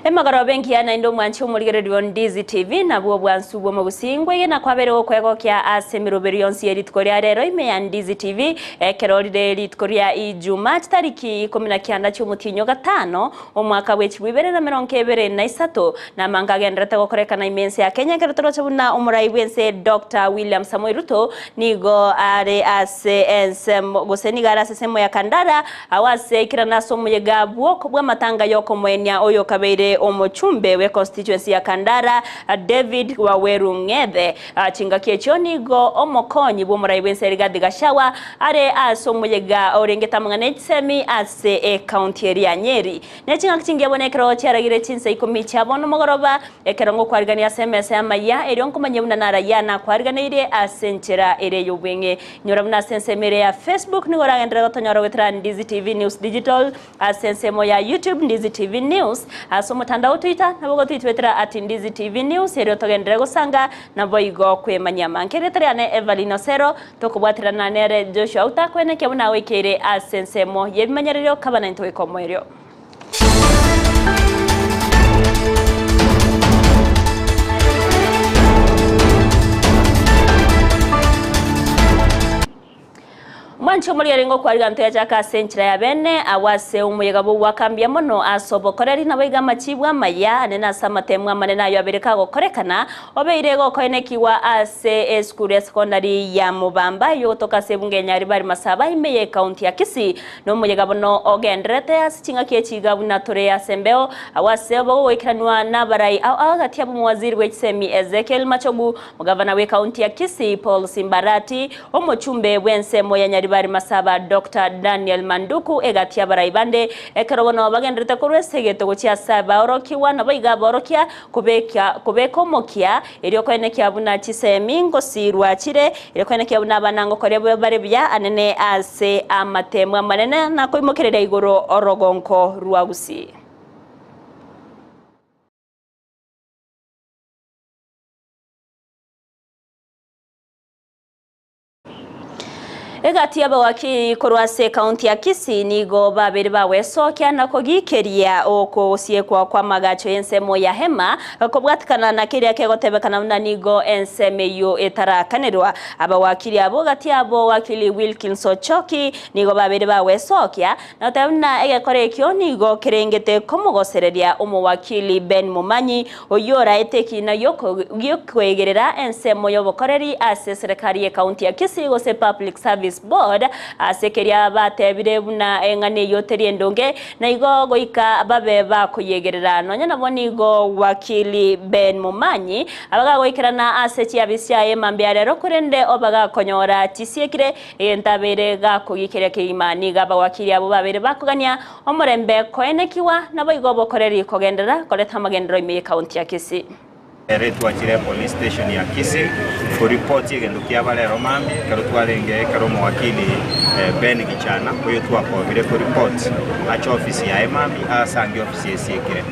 Emagoroba engiya naende omwanche omorigereria o Ndizi TV nabwo obwansu bw'omogusii ngwegena kwabere gokwegokia ase emeroberi yonsi ye rituko ria rero ime ya Ndizi TV ekero rire rituko ria Ijumaa chitariki ikomi na kianda chi'omotienyi o gatano omwaka bwe chibwa ibere na merongo ebere na isato na amange agenderete gokorekana ime ense ya Kenya ekero toroche buna omorai bw'ense Doctor William Samoei Ruto nigo are ase ensemo gose nigo are ase ensemo ya Kandara Agwo ase aikerana ase omoyega bw'amatanga y'okomoenia oyokabeire omochumbe bwe constituency ya Kandara, David Waweru Ng'ethe. Chingaki echio nigo omokonyi bw'omorai bw'ense Rigathi Gachagua are ase omoyega orengete amang'ana echisemi ase ecounty eria ya Nyeri. Ne chingaki chingiya bono ekero chiaragire chinsa ikomi chia bono mogoroba, ekero ngokwarigania ase emesa y'amayia, erio nkomanye buna narayia nakwariganeirie ase enchera ere y'obweng'e. Nyora buna ase ensemo ere ya Facebook nigo oragenderere gotonyora goetera Ndizi TV News Digital, ase ensemo ya YouTube Ndizi TV News, ase omotandao o Twitter nabo ogotoitwetera at Ndizi TV News erio togenderere gosanga naboigo kwemanyia amange. Erieta riane Evelyn Osero, tokobwaterana nere Joshua Auta kwenekia buna agoikeire ase ensemo y'ebimanyererio kaba naintwe goika omoerio. Omwanchi omoria orenge okwariga ntoyachaka ase enchera ya bene, agwo ase omoyega bw'ogoaka mbuya mono ase obokoreri, naboigo amachibu amaya ane na ase amatemu amanene ayio abere kagokorekana, obeire gokoenekigwa ase esukuru ya sekondari ya Mobamba eyio gotoka ase ebunge ya Nyaribari Masaba ime ye ekaunti ya Kisii. Nomoyega bono ogendererete ase chingaki echi iga buna tore ase embeo, agwo ase obogoikeranwa nabarai ao ao gati ab'omowaziri bwe chisemi Ezekiel Machogu, Omogavana bw'ekaunti ya Kisii Paul Simbarati, omochumbe bw'ensemo ya Nyaribari Masaba Doctor Daniel Manduku egati y'abarai bande ekero bono bagendererete korwa esegeto gochia ase abaorokigwa naboigo aborokia kobeka kobeka omokia erio koenekia buna chisemi ngosiirwa chire erio koenekia buna abana ngokoria bare buya anene ase amatemo amanene na koimokereria igoro orogonko rwa Gusii. Egati y'abawakili korwa ase ekaunti ya Kisii nigo babere bagwesokia na kogikeria okogosiekwa kw'amagacho y'ensemo ya Hema kobwatikana na keria kegotebekana buna nigo ensemo eyio etarakanerwa. Abawakili abwo gati yabo wakili Wilkins Ochoki nigo babere bagwesokia na goteba buna egekora ekio nigo kerengete komogosereria omowakili Ben Momanyi Oyio oraete ekiina gi'okoegerera ensemo y'obokoreri ase eserekari y'ecounty ya Kisii gose Public Service Board ase keria batebire buna eng'ana eyio teri endonge na igo goika babe bakoyegerera. Nonya nabo nigo Wakili Ben Momanyi abagagoikerana ase chiabisi chiaye mambia rero korende obagakonyora chisiekire egento abeire gakogikeria kegima. Nigo abawakili abwo babeire bakogania Omorembe koenekigwa, naboigo obokoreri kogenderera koreta amagenderero ime y'ecounty ya Kisii. Ere twachire epolice station ya Kisii koripoti egento kiaba rero mambia ekero twarenge ekero omowakili Ben Gichana oyo twakobire koripoti ache ofisi yaye mambia asange ofisi esiekire.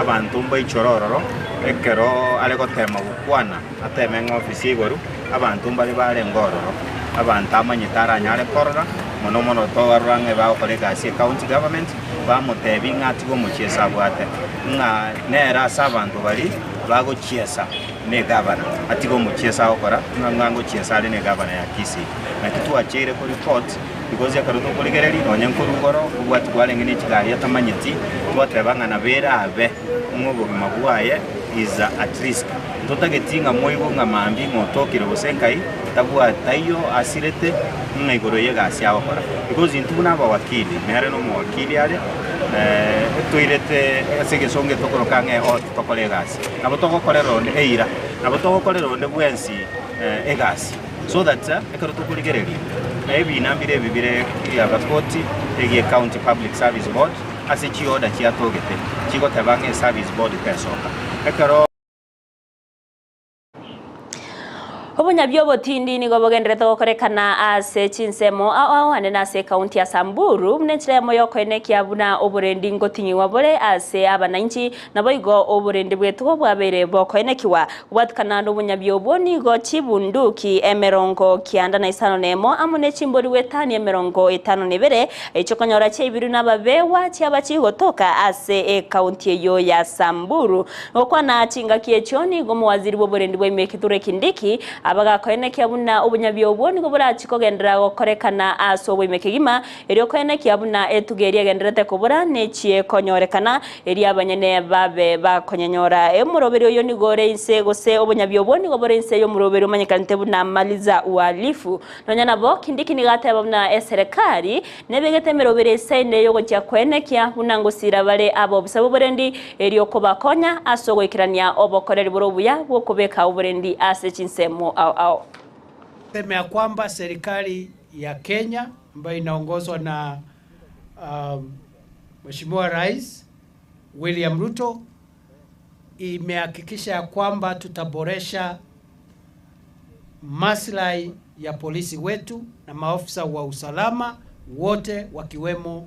Abanto mbaichore ororo ekero are gotema gokwana ateme ng'a ofisi eigoru abanto mbare barenge ororo abanto amanyete aranyare korora Mono mono tobarora ng'a ebagokora egasi ye county government, bamotebia ng'a atige omochiesa abwate, ng'a nere ase abanto baria bagochiesa na egavana, atige omochiesa agokora ng'a ng'a ngochiesa are na egavana ya Kisii. Naki twacheire ko report because ekero tokorigereria nonye nkorwa igoro obwati bwarenge ne chigari atamanyeti, twateba ng'a nabo erabe ng'a obogima bwaye is at risk. Ntotageti ng'a moigwe ng'a mambia ng'a otokire gose nkai, tabwati taiyo asirete ng'a igoro y'egasi agokora. Because intwe buna abawakili, nere nomowakili are, toirete ase egesongo etokoroka ng'a eoath tokore egasi. Nabo togokorera onde eira, nabo togokorera onde bwensi egasi so that ekero tokorigereria ebina mbire ebi bire ebiabakoti, egie county public service board, ase chiorder chiatogete chigoteba ng'a eservice board tesoka. Ekero. Obonyabi obotindi nigo bogendererete gokorekana ase chinsemo ao ao ande nase ekaunti ya Samburu buna enchera eyemo y'okoenekia buna oborendi ngoting'igwa bore ase abanainchi naboigo oborendi bw'etugo bwabeire bokoenekiwa. Kobwatikana nobonyabi obwo nigo chibunduki emerongo kianda na isano nemo amo ne chimbori goetania emerongo etano na ebere echikonyora chiaibirwe nababegwa chiaba chigotoka ase ekaunti eyio ya Samburu. Gokwana chingaki echio nigo omowaziri bw'oborendi bwa ime Kithure Kindiki abagakoenekia buna obonyabi obwo nigo borachie kogenderera gokorekana ase oboime kegima, erio koenekia buna etugo eria egendererete kobora nechie konyorekana, erio abanyene babe bakonyenyora. Omoroberi oyo nigo ore inse gose obonyabi obwo nigo bore inse y'omoroberi omanyekanete buna Maliza Uhalifu. Nonya nabo, Kindiki nigo ateba buna eserekari Nebegete emeroberi esaine y'ogochia koenekia buna ngosiira bare abobisa b'oborendi, erio kobakonya ase ogoikerania obokoreri bore obuya bw'okobeka oborendi ase chinsemo ao ao. Seme ya kwamba serikali ya Kenya ambayo inaongozwa na Mheshimiwa Rais William Ruto imehakikisha ya kwamba tutaboresha maslahi ya polisi wetu na maofisa wa usalama wote wakiwemo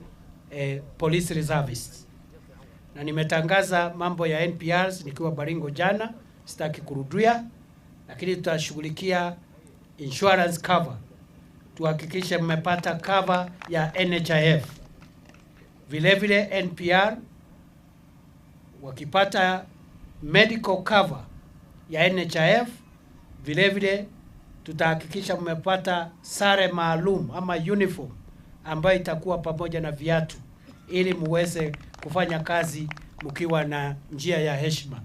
eh, police reservists. Na nimetangaza mambo ya NPRs nikiwa Baringo jana, sitaki kurudia, lakini tutashughulikia insurance cover, tuhakikishe mmepata cover ya NHIF. Vile vile NPR wakipata medical cover ya NHIF. Vile vile tutahakikisha mmepata sare maalum ama uniform ambayo itakuwa pamoja na viatu ili muweze kufanya kazi mkiwa na njia ya heshima,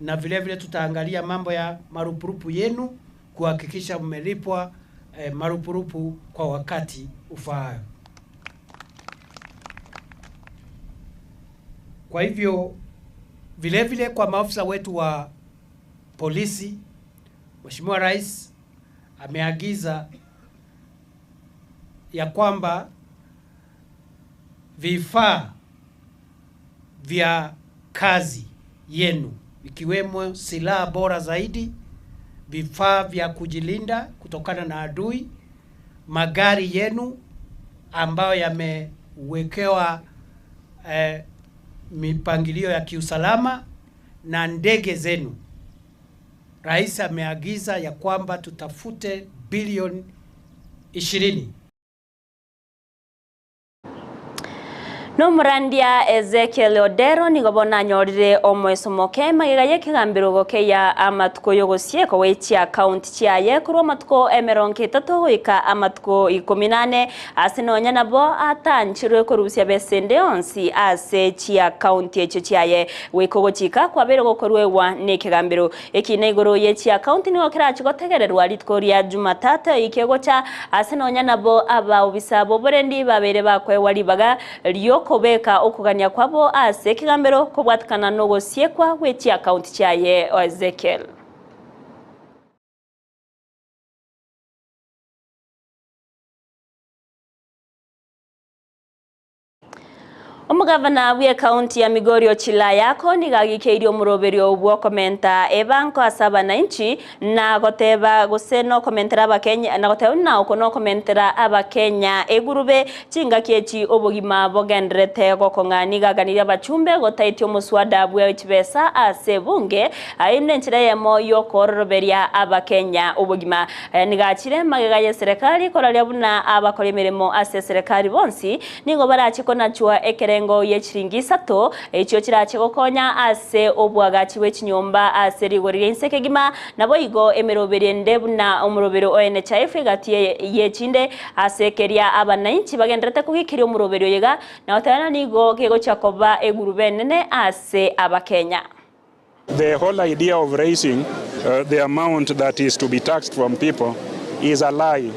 na vile vile tutaangalia mambo ya marupurupu yenu kuhakikisha mmelipwa eh, marupurupu kwa wakati ufaayo. Kwa hivyo vile vile kwa maafisa wetu wa polisi, Mheshimiwa Rais ameagiza ya kwamba vifaa vya kazi yenu ikiwemo silaha bora zaidi, vifaa vya kujilinda kutokana na adui, magari yenu ambayo yamewekewa eh, mipangilio ya kiusalama na ndege zenu. Rais ameagiza ya kwamba tutafute bilioni 20. Nomorandia Ezekiel Odero nigo bono anyorire omoeso moke magega y'ekegambero gokeya amatuko y'ogosiekwa gwe chiakaunti chiaye korwa amatuko emerongo etato goika amatuko ikomi na ane ase nonya nabo atanchirwe korusia besa ende yonsi ase chiakaunti echio chiaye goika ogochika kwabeire gokoruegwa nekegambero. Ekina igoro ye chiakaunti nigo kerache gotegererwa rituko ria Jumatatu eike gocha ase nonya nabo abaobisa b'oborendi babeire bakoegwa ribaga ri'okobeka okogania kwabo ase ekegambero kobwatekana nogosiekwa gwe chiakaunti chiaye Ezekiel. Omogavana bw'ekaunti ya Migori Ochila Ayako nigo agikeirie omoroberio bw'okomenta ebango ase abanainchi na goteba gose nokomentera abakenya na goteba buna oko nokomentera abakenya egurube chingaki echi obogima bogendererete gokong'a. Nigo aganirie abachumbe gotaitia omoswada bwe chibesa ase ebunge aye nenchera eyemo yokoororoberia abakenya obogima. Aya nigo achire magega y'eserekari koraria buna abakora emeremo ase eserekari bonsi Nigo barache konachwa ekerengo ye chiringi isato, echio chirache gokonya ase oboagachi bwe chinyomba ase rigori ria inse kegima, naboigo emeroberi ende buna omoroberi o NHIF egati ye chinde ase keria abanainchi bagendererete kogikeria omoroberi oyo iga, na goteba nigo kegochia koba egurube enene ase Abakenya. The whole idea of raising the amount that is to be taxed from people is a lie.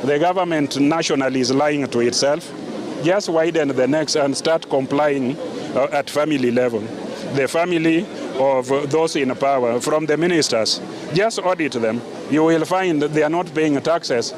The government nationally is lying to itself. Just widen the necks and start complying at family level. The family of those in power, from the ministers, just audit them. You will find they are not paying taxes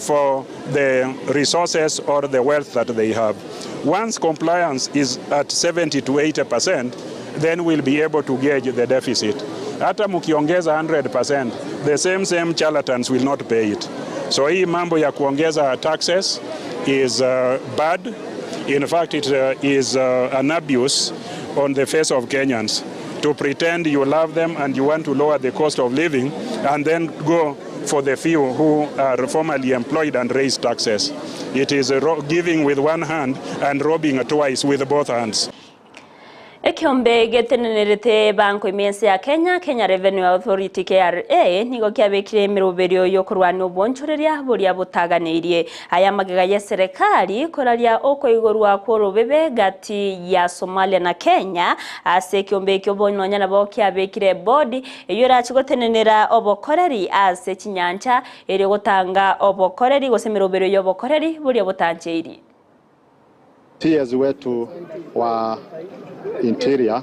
for the resources or the wealth that they have. Once compliance is at 70 to 80%, then we'll be able to gauge the deficit. Hata mkiongeza 100%, the same same charlatans will not pay it. So hii mambo ya kuongeza taxes is bad. In fact, it is an abuse on the face of Kenyans to pretend you love them and you want to lower the cost of living and then go for the few who are formally employed and raise taxes. It is giving with one hand and robbing twice with both hands. Ekiombe getenenerete banko imiense ya Kenya, Kenya Revenue Authority KRA, nigo kiabekire emiroberio yokorwania obonchoreria boria botaganeirie. Aya magega ya serikali koraria okoigorwa kworobebe gati ya Somalia na Kenya ase ekiombe ekio bononya nabo kiabekire bodi eyo erachi gotenenera obokoreri ase chinyancha eri gotanga obokoreri gose emiroberio yobokoreri boria botancheiri. PS wetu wa Interior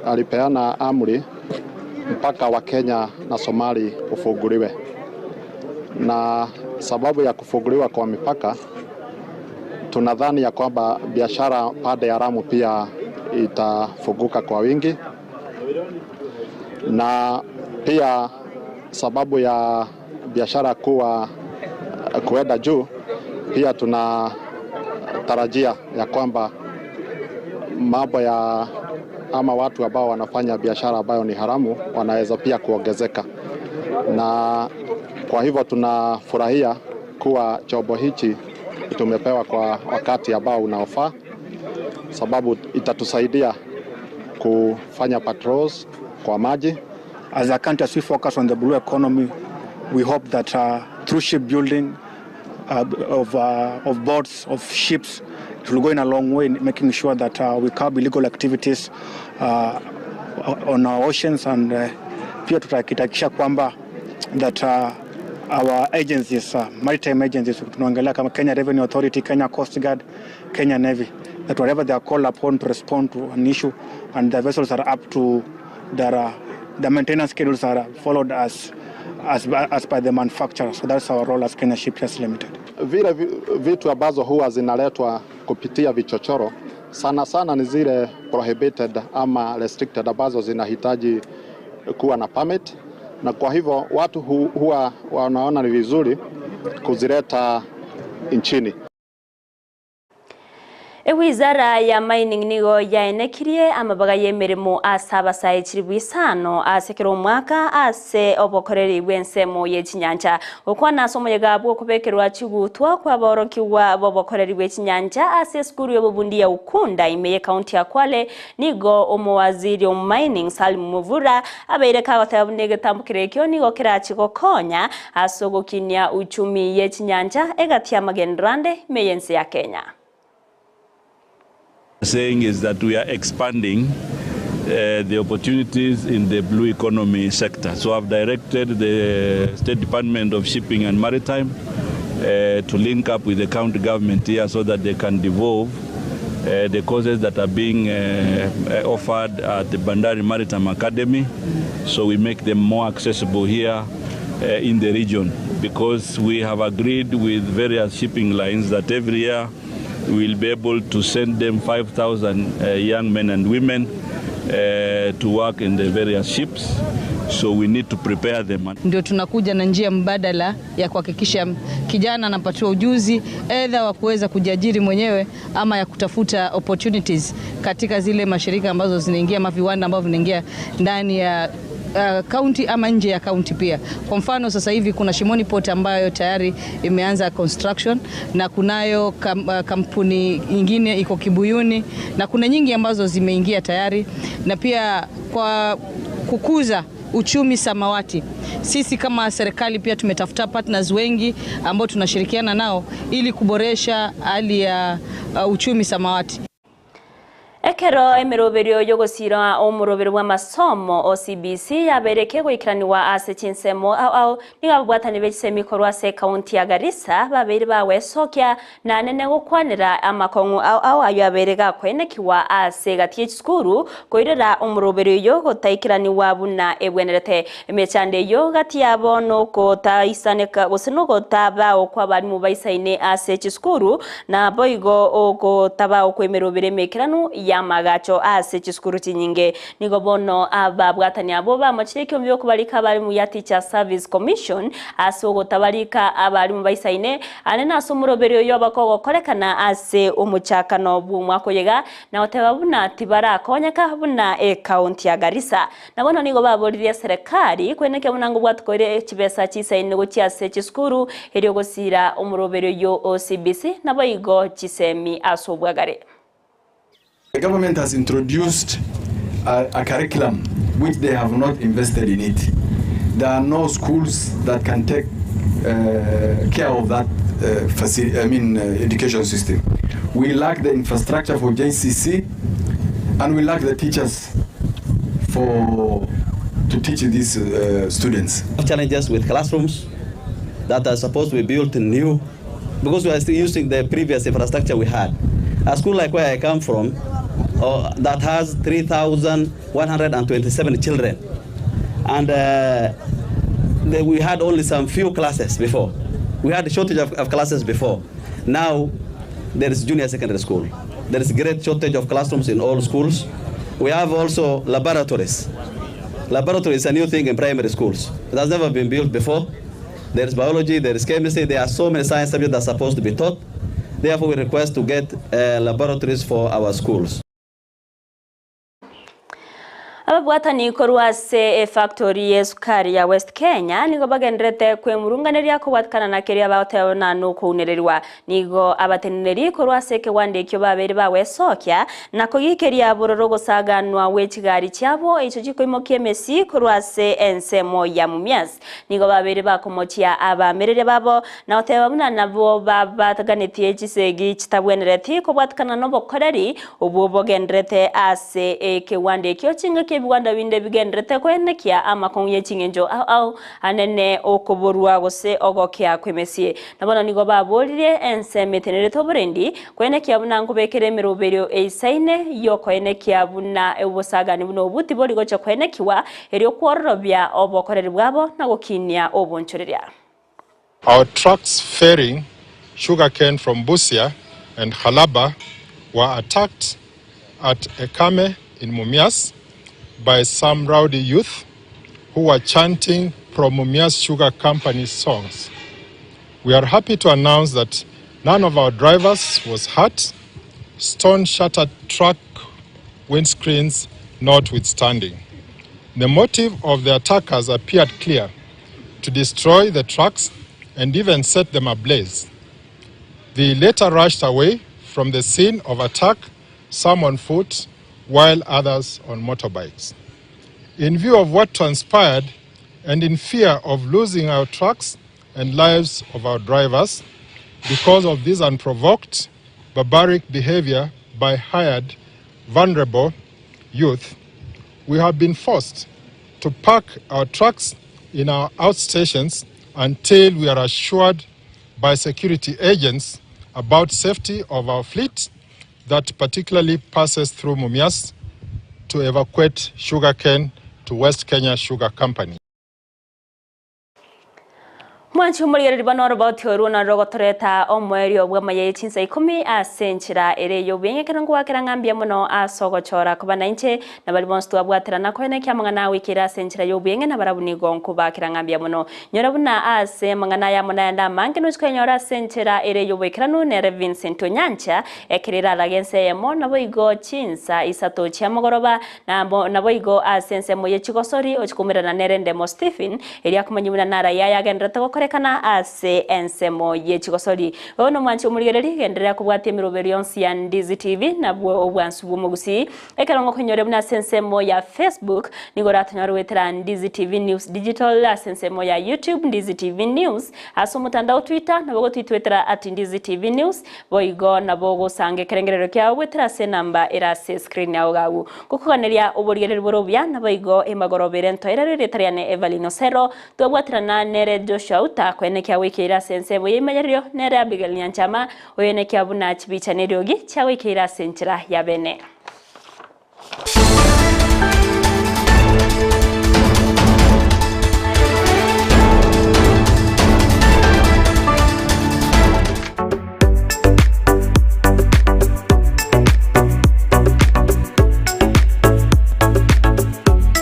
alipeana amri mpaka wa Kenya na Somali ufunguliwe, na sababu ya kufunguliwa kwa mipaka tunadhani ya kwamba biashara pande ya Lamu pia itafunguka kwa wingi, na pia sababu ya biashara kuwa kuenda juu, pia tunatarajia ya kwamba mambo ya ama watu ambao wanafanya biashara ambayo ni haramu wanaweza pia kuongezeka, na kwa hivyo tunafurahia kuwa chombo hichi tumepewa kwa wakati ambao unaofaa, sababu itatusaidia kufanya patrols kwa maji. As a country, as we focus on the blue economy, we hope that through shipbuilding of boats, of ships, it will go in a long way in making sure that we curb illegal activities on our oceans, and pia tutahakikisha kwamba that our agencies, maritime agencies, tunaongelea kama Kenya Revenue Authority, Kenya Coast Guard, Kenya Navy, that wherever they are called upon to respond to an issue and the vessels are up to their maintenance schedules are followed as by the manufacturer. So that's our role as Kenya Shipyards Limited. Vile vitu ambazo huwa zinaletwa kupitia vichochoro sana sana ni zile prohibited ama restricted ambazo zinahitaji kuwa na permit, na kwa hivyo watu huwa wanaona ni vizuri kuzileta nchini. Ewizara ya mining nigo yaenekirie amabaga y'emirimo ase abasae chiribu isano ase kera omwaka ase obokoreri bw'ensemo y'echinyancha okwana ase omoyega bwa okobekerwa chigutwa kwabaorokiwa bobokoreri bw'echinyancha ase esukuru y'obobundi ya Ukunda ime ye county ya Kwale nigo omowaziri o mining Salim Mvurya abeire kagoteba buna egetambukiro ekio nigo kerachi gokonya ase ogokinia uchumi y'echinyancha egati ya magenderande ime y'ense ya Kenya. Saying is that we are expanding the opportunities in the blue economy sector. So I've directed the State Department of Shipping and Maritime to link up with the county government here so that they can devolve the courses that are being offered at the Bandari Maritime Academy, so we make them more accessible here in the region, because we have agreed with various shipping lines that every year we will be able to send them 5,000 young men and women to work in the various ships. So we need to prepare them. Ndio tunakuja na njia mbadala ya kuhakikisha kijana anapatiwa ujuzi either wa kuweza kujiajiri mwenyewe ama ya kutafuta opportunities katika zile mashirika ambazo zinaingia ama viwanda ambavyo vinaingia ndani ya county ama nje ya county pia. Kwa mfano sasa hivi kuna Shimoni Port ambayo tayari imeanza construction na kunayo kampuni nyingine iko Kibuyuni na kuna nyingi ambazo zimeingia tayari, na pia kwa kukuza uchumi samawati sisi kama serikali pia tumetafuta partners wengi ambao tunashirikiana nao ili kuboresha hali ya uchumi samawati. Ekero emeroberio y'ogosiira omorobero bw'amasomo o CBC yabeire kegoikeranigwa ase chinsemo ao ao, nigo ababwatani be chisemi korwa ase ekaunti ya Garissa babeire bagwesokia nanene gokwanera amakong'u ao ao ayio abeire gakoenekigwa ase egati ye chisukuru koirera omoroberio oyio gotaikeranigwa buna ebwenerete. Emechando eyio gati yabo nogotaisaneka gose nogotabao kw'abalimu baisaine ase chisukuru, Naboigo ogotabao kw'emerobere emekeranu y'amagacho ase chisukuru chinyinge. Nigo bono ababwatani abwo bamochire ekiombe okobarika abalimu ya Teachers Service Commission ase ogotabarika abalimu baisaine ane nase omoroberi oyo bakogokorekana ase omochakano bw'omwaka oyo iga na goteba buna tibarakonyeka buna ekaunti ya Garissa. Na bono nigo baboririe eserekari kwenekia buna ngobwatkoire chibesa chisaine gochia ase chisukuru erio gosiira omoroberio oyio o CBC naboigo chisemi ase obwagare. The government has introduced a, a curriculum which they have not invested in it. There are no schools that can take uh, care of that uh, facility, I mean, uh, education system. We lack the infrastructure for JCC and we lack the teachers for to teach these uh, students. Challenges with classrooms that are supposed to be built new because we are still using the previous infrastructure we had. A school like where I come from uh, that has 3,127 children and uh, the, we had only some few classes before. We had a shortage of, of classes before. Now there is junior secondary school. There is great shortage of classrooms in all schools. We have also laboratories. Laboratory is a new thing in primary schools. It has never been built before. There is biology, there is chemistry, there are so many science subjects that are supposed to be taught. Therefore, we request to get uh, laboratories for our schools. Ababwatani korwa ase efactori y'esukari ya West Kenya nigo bagendererete kwemurunganeria kobwatikana na keria bagoteba buna nokounererwa. Nigo abateneneri korwa ase ekegwanda ekio babeire bagwesokia na kogikeria bororo ogosaganwa gwe chigari chiabo echio chikoimokia emesi korwa ase ensemo ya Mumias. Nigo babeire bakomochia abaamereria babo na goteba buna nabwo babaganetie chisegi chitabwenereti kobwatikana nobokoreri obwo bogendererete ase ekegwanda ekio chingaki ebigwanda binde bigendererete koenekia amakong'u ye ching'encho ao ao anene okoborwa gose ogokea kw'emesie. Na bono nigo baboririe ensemo etenerete oborendi koenekia buna nkobekera emeroberio eisaine y'okoenekia buna obosagani buna obu tibori gocha koenekiwa erio kwororobia obokoreri bwabo na gokinia obonchoreria. Our trucks ferrying sugarcane from Busia and Khalaba were attacked at Ekame in Mumias by some rowdy youth who were chanting pro-Mumias Sugar Company songs. We are happy to announce that none of our drivers was hurt, stone-shattered truck windscreens notwithstanding. The motive of the attackers appeared clear, to destroy the trucks and even set them ablaze. They later rushed away from the scene of attack, some on foot, while others on motorbikes. In view of what transpired and in fear of losing our trucks and lives of our drivers because of this unprovoked barbaric behavior by hired vulnerable youth, we have been forced to park our trucks in our outstations until we are assured by security agents about safety of our fleet that particularly passes through Mumias to evacuate sugarcane to West Kenya Sugar Company. Mwanche omorigereria bono oroboti orwo naro rogotoreta omoerio bw'amaya ye chinsa ikomi ase enchera ere ey'obuya ekero ngwakera ng'a mbuya mono ase ogochora koba nainche na baria bonsi twabwaterana koenekia amang'ana agoikera ase enchera y'obuya na barabwo nigo nkobakera ng'a mbuya mono. Nyora buna ase amang'ana aya amo nayande amange nochia koyanyora ase enchera ere y'oboikeranu nere Vincent Onyancha ekero erarage ense eyemo naboigo chinsa isato chiamogoroba Naboigo ase ensemo ye chigosori ochia koumerana nere Ndemo Stephen, erio akomanyia buna naraia ayagendererete gokoreka. kobeterekana ase ensemo ye chigosori. Bono mwanche omorigereria, genderera kobwatia emeroberi yonsi ya Ndizi TV nabwo obwansu bw'omogusii. Ekero ngokoinyore buna ase ensemo ya Facebook nigo oratonyore goetera Ndizi TV News Digital, ase ensemo ya YouTube Ndizi TV News, ase omotandao Twitter nabo gotwitwetera at Ndizi TV News, boigo nabo ogosanga ekerengererio kiao goetera ase enamba ere ase escreen yao iga agwo. Gokoganeria oborigereria bore obuya naboigo emagoroba ere ntoerero erieta riane Evelyn Osero, twabwaterana nere Joshua Outa koenekia goikeire ase ensemo y'eimanyererio nere Abigail Nyanchama oyoenekia buna chibicha neriogi chiagoikeire ase enchera ya bene.